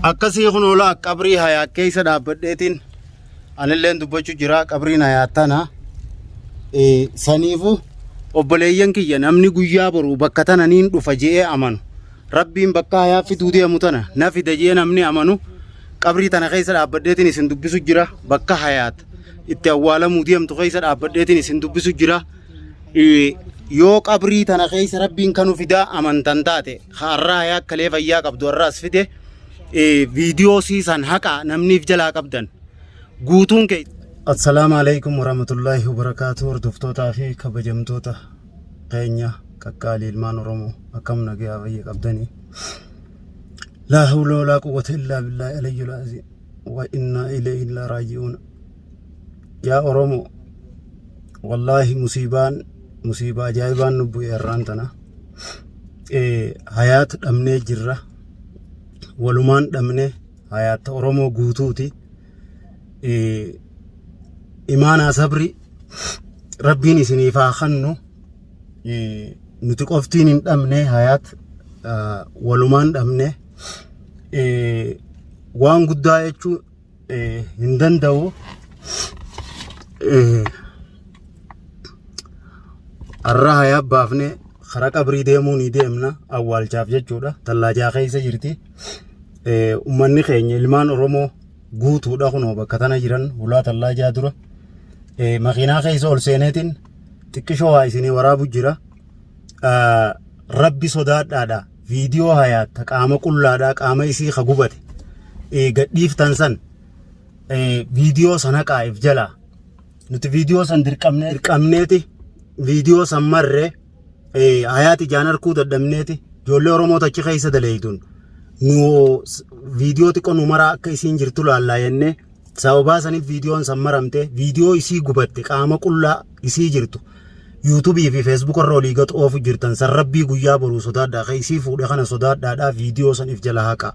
Akkasii kun olaa qabrii hayaa keessa dhaabbadheetiin anilleen dubbachuu jira qabriin hayaa tana. Saniifu obboleeyyan kiyya namni guyyaa boru bakka tana niin dhufa je'ee amanu. Rabbiin bakka hayaa fiduu deemu tana na fida je'ee namni amanu qabrii tana keessa dhaabbadheetiin isin dubbisu jira bakka hayaat itti awwaalamuu deemtu keessa dhaabbadheetiin isin dubbisu jira. Yoo qabrii tana keessa rabbiin kanu fidaa amantan taate har'aa hayaa kalee fayyaa qabdu har'aas fide viidiyoo siisan haqa namniif jalaa qabdan guutuun kee. Assalaamu alaikum warahmatullaahi wabarakaatu hordoftootaa fi kabajamtoota keenya qaqqaalii ilmaan Oromoo akkam nagayaa fayya qabdanii. Laa hawla walaa quwwata illaa billaahi aliyyul aziim wa innaa ilayhi la raaji'uun. Yaa Oromoo wallaahi musiibaan musiibaa ajaa'ibaan nu bu'e har'aan tana. Hayaat dhabnee jirra. Walumaan dhabne hayaata Oromoo guutuuti. Imaanaa sabri rabbiin isiniif haa kennu. Nuti qoftiin hin dhabne hayaat walumaan dhabne. Waan guddaa jechuun hin danda'u. Har'a hayaa baafne karaa qabrii deemuu ni deemna awwaalchaaf jechuudha. Tallaajaa keessa jirti. Uummanni keenya ilmaan Oromoo guutuudha kunoo bakka tana jiran hulaa tallaajaa dura. Makiinaa keessa ol seeneetiin xiqqishoo waa isinii waraabu jira. Rabbi sodaadhaadha. Viidiyoo hayaatta qaama qullaadhaa qaama isii ka gubate gadhiiftan san viidiyoo sana qaa'if jalaa. Nuti viidiyoo san dirqamnee dirqamneeti viidiyoo san marree hayaati ijaan arkuu dadhabneeti ijoollee Oromoo achi keessa daleeytuun nu viidiyoo xiqqoo nu maraa akka isiin jirtu laallaa jennee sababaa saniif viidiyoon san maramte viidiyoo isii gubatte qaama qullaa isii jirtu yuutuubii fi feesbuuka irra olii gad oofu jirtan san rabbii guyyaa boruu sodaadhaa ka isii fuudhe kana sodaadhaadhaa viidiyoo san if jala haqaa.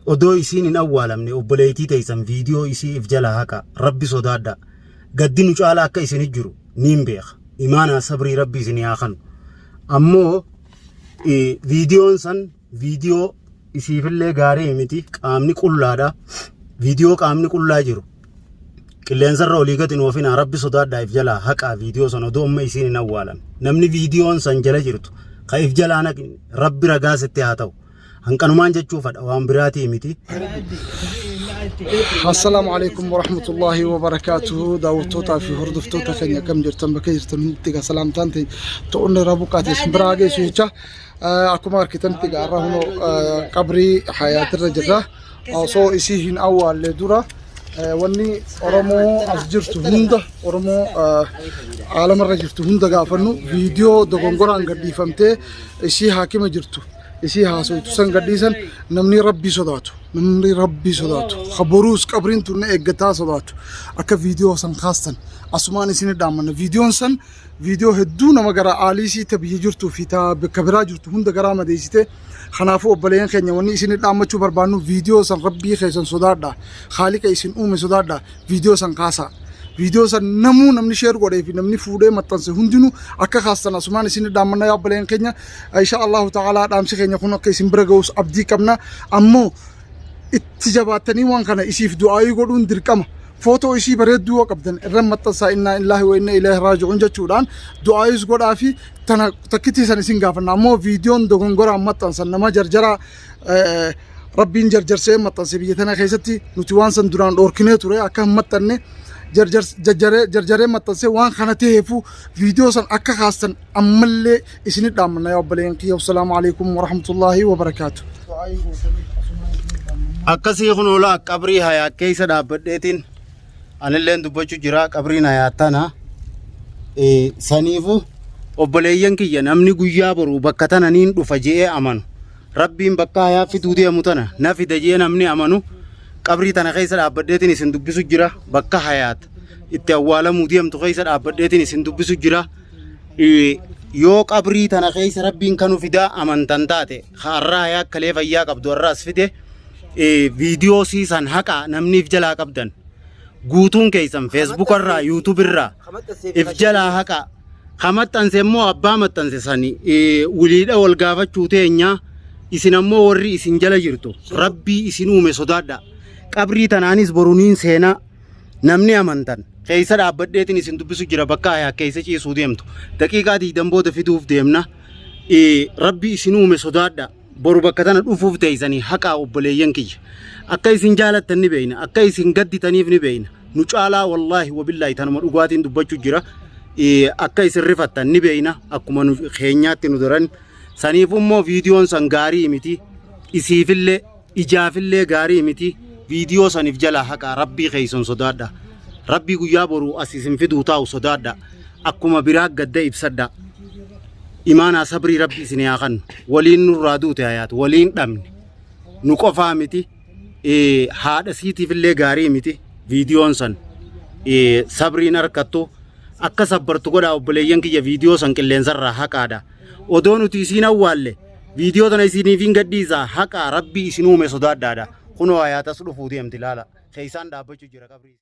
Odoo isiin hin awwaalamne obboleettii teessan viidiyoo isii if jala haqa rabbi sodaadha gaddi nu caala akka isin jiru niin beeka imaanaa sabrii rabbi isin haa kanu ammoo viidiyoon san viidiyoo isiifillee gaarii miti qaamni qullaadha viidiyoo qaamni qullaa jiru qilleensarra olii gadi hin oofinaa rabbi sodaadhaa if jalaa haqaa viidiyoo san odoo amma isiin hin awwaalamne namni viidiyoon san jala jirtu ka if jalaa naqni rabbi ragaa sitti haa ta'u. Hanqanumaan jechuu fadha waan biraatii miti. Assalaamu alaikum warahmatullaahi wabarakaatuhu daawwattootaa fi hordoftoota keenya akkam jirtan bakka jirtan hundi egaa salaamtaan ta'e ta'uun irraa buqqaate isin biraa geessu jecha akkuma argitanitti egaa har'a hunoo qabrii hayaatirra jirra osoo isii hin awwaalle dura wanni Oromoo as jirtu hunda Oromoo aalamarra jirtu hunda gaafannu viidiyoo dogongoraan gadhiifamtee isii haakima jirtu isii haasoytu san gadhiisan namni rabbii sodaatu namni rabbii sodaatu ka boruus qabriin tun na eeggataa sodaatu akka viidiyoo san kaastan asumaan isin dhaammanna viidiyoon san viidiyoo hedduu nama gara aaliisii ta biyya jirtuu fi ta bakka biraa jirtu hunda garaa madeessite kanaafuu obboleeyyan keenya wanni isin dhaammachuu barbaannu viidiyoo san rabbii keessan sodaadha haaliqa isin uume sodaadha viidiyoo san kaasaa. Viidiyoo san namuu namni sheer godhee fi namni fuudhee maxxanse hundinuu akka kaastan asumaan isin dhaammanna yaa obboleeyyan keenya insha Allahu ta'ala dhaamsi keenya kun akka isin bira ga'us abdii qabna ammoo itti jabaattanii waan kana isiif du'aayii godhuun dirqama. Footoo isii bareedduu yoo qabdan irra maxxansaa innaa illaahi wa inna ilaahi raaji'uun jechuudhaan du'aayiis godhaa fi tana takkitii san isin gaafanna ammoo viidiyoon dogongoraan maxxansan nama jarjaraa Rabbiin jarjarsee maxxanse biyya tana keessatti nuti waan san duraan dhoorkinee ture akka hin maxxanne jarjaree maxxanse waan kana ta'eefu viidiyoo san akka kaastan ammallee isinit dhaammanna yaa obboleeyyan kiyya wassalaamu alaikum warahmatullaahi wabarakaatu. Akkasii kun olaa qabrii hayaa keessa dhaabbadheetiin anilleen dubbachuu jira qabriin hayaa tana. Saniifu obboleeyyan kiyya namni guyyaa boru bakka tana niin dhufa je'ee amanu. Rabbiin bakka hayaa fiduu deemu tana na fida jee namni amanu qabrii tana keessa dhaabbadheetiin isin dubbisu jira bakka hayaat itti awwaalamuu deemtu keessa dhaabbadheetiin isin dubbisu jira yoo qabrii tana keessa rabbiin kanu fidaa amantan taate har'aa hayaa kalee fayyaa qabdu har'aas fide viidiyoo siisan haqa namniif jalaa qabdan guutuun keessan feesbuuka irraa yuutuub irraa if jalaa haqa Ka maxxanse immoo abbaa maxxanse sani wiliidha wal gaafachuu teenya Isin ammoo warri isin jala jirtu Rabbii isin uume sodaadha. Qabrii tanaanis boru niin seenaa namni amantan keessa dhaabbadheetiin isin dubbisu jira bakka hayaa keessa ciisuu deemtu. Daqiiqaa 20 booda fiduuf deemna. Rabbii isin uume sodaadha. Boru bakka tana dhufuuf teessanii haqaa obboleeyyan kiyya. Akka isin jaalattan ni beeyna. Akka isin gadditaniif ni beeyna. Nu caalaa wallaahi wabillaahi tanuma dhugaatiin dubbachuu jira. Akka isin rifattan ni beeyna. Akkuma nu keenyaatti nu daran. Saniif immoo viidiyoon san gaarii miti. Isiifillee ijaafillee gaarii miti. Viidiyoo saniif jalaa haqaa rabbii keessan sodaadha. Rabbii guyyaa boruu as isin fiduu taa'u sodaadha. Akkuma biraa gadda ibsadha. Imaanaa sabrii rabbi isin haa kannu. Waliin nurraa duute hayaatu waliin dhabne. Nu qofaa miti. Haadha siitiifillee gaarii miti. Viidiyoon san sabriin harkattu akka sabbartu godhaa obboleeyyan kiyya viidiyoo san qilleensarraa haqaadha. Odoo nuti isiin awwaalle viidiyoo tana isiniif hin gadhiisa haqaa rabbii isin uume sodaadhaadha. Kunoo hayaatas dhufuu deemti laala. Keessaan dhaabbachuu jira qabrii.